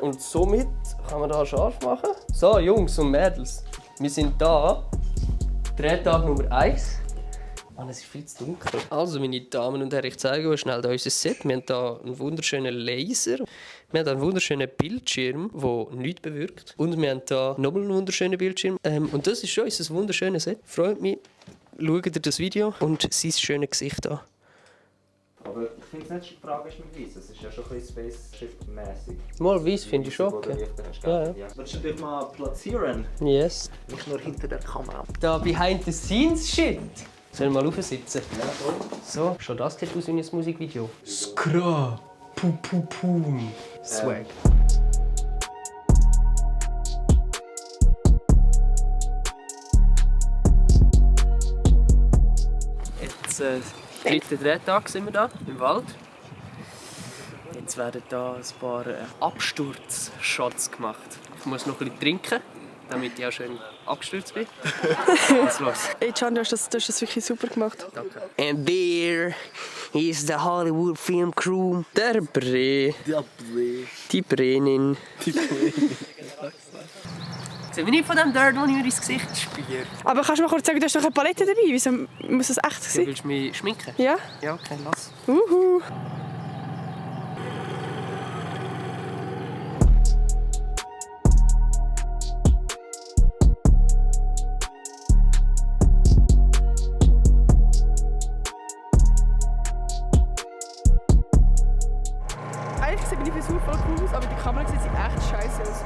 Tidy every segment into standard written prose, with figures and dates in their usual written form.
Und somit kann man da scharf machen. So, Jungs und Mädels, wir sind da. Drehtag Nummer 1. Mann, es ist viel zu dunkel. Also, meine Damen und Herren, ich zeige euch schnell unser Set. Wir haben hier einen wunderschönen Laser. Wir haben einen wunderschönen Bildschirm, der nichts bewirkt. Und wir haben hier nochmal einen wunderschönen Bildschirm. Und das ist schon unser wunderschönes Set. Freut mich. Schaut ihr das Video und sein schönes Gesicht an. Aber ich finde es nicht tragisch mit Weiss. Es ist ja schon ein bisschen Spaceship-mäßig. Mal Weiss finde ich schon okay. Ja. Willst du dich mal platzieren? Yes. Nicht nur hinter der Kamera. Da behind the scenes shit. Sollen wir mal aufsitzen? Ja, so, schon das sieht aus wie ein Musikvideo. Skra, pum pum pum. Swag. Jetzt dritten Drehtag sind wir da im Wald. Jetzt werden da ein paar Absturzshots gemacht. Ich muss noch ein bisschen trinken, damit ich auch schön abgestürzt bin. Was ist los? Hey Can, du hast das wirklich super gemacht. Danke. And there is the Hollywood Film Crew. Der Bre. Die Brenin. Sehen wir nicht von dem Dirt, den ich mir ins Gesicht spüre? Aber kannst du mal kurz sagen, du hast noch eine Palette dabei? Wieso muss das echt Du sein? willst mich schminken? Ja? Ja, okay, lass. Uhu. Eigentlich sieht meine Frisur voll cool aus, aber die Kamera sieht echt scheiße aus.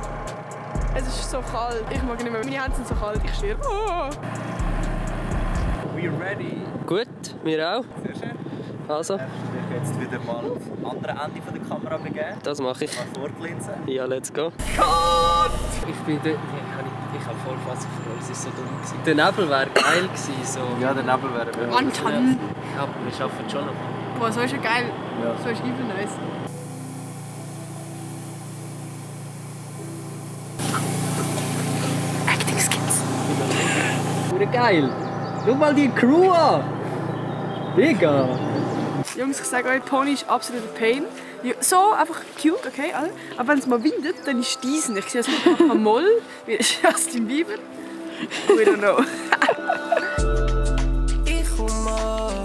Es ist so kalt. Ich mag nicht mehr. Meine Hände sind so kalt. Ich schwöre. Oh. We ready? Gut, wir auch. Sehr schön. Also, Ich werde jetzt wieder mal das andere Ende der Kamera begeben. das mache ich. Mal vorglinsen. Ja, let's go. Ich bin dort. Ich habe voll Fassung verloren, es war so dumm. Der Nebel wäre geil gewesen. So. Ja, der Nebel wäre Mann, Can. Ja, aber wir schaffen schon noch. Boah, so ist ja geil. Ja. So ist übel nice. Acting Skills. Geil. Schau mal die Crew an. Digga. Jungs, ich sage euch, Pony ist absoluter Pain. So, einfach cute, okay, alle. Aber wenn es mal windet, dann ist diesen. Ich sehe es nicht am Moll, wie Justin Bieber. We don't know. Ich komme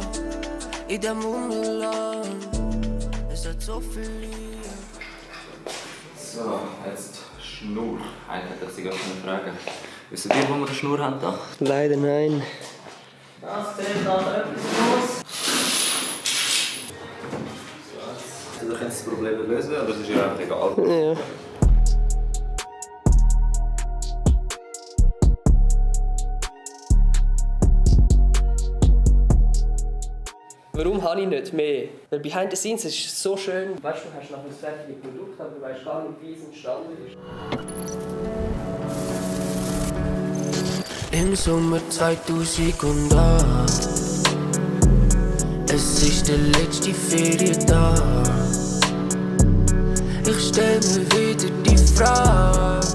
in dem Wunderland. Es hat so viel Liebe. So, jetzt Schnur. Eigentlich hätte ich Sie gerade fragen. Wisst ihr, wo wir eine Schnur haben? Da? Leider nein. Das zählt da etwas. Du kannst das Problem lösen, aber es ist ja einfach egal. Ja. Warum habe ich nicht mehr? Weil behind the scenes ist so schön. Weißt du, du hast nachher das fertige Produkt, aber du weißt gar nicht, wie es entstanden ist. Im Sommer 2008. Es ist der letzte Ferientag. Ich stell mir wieder die Frage,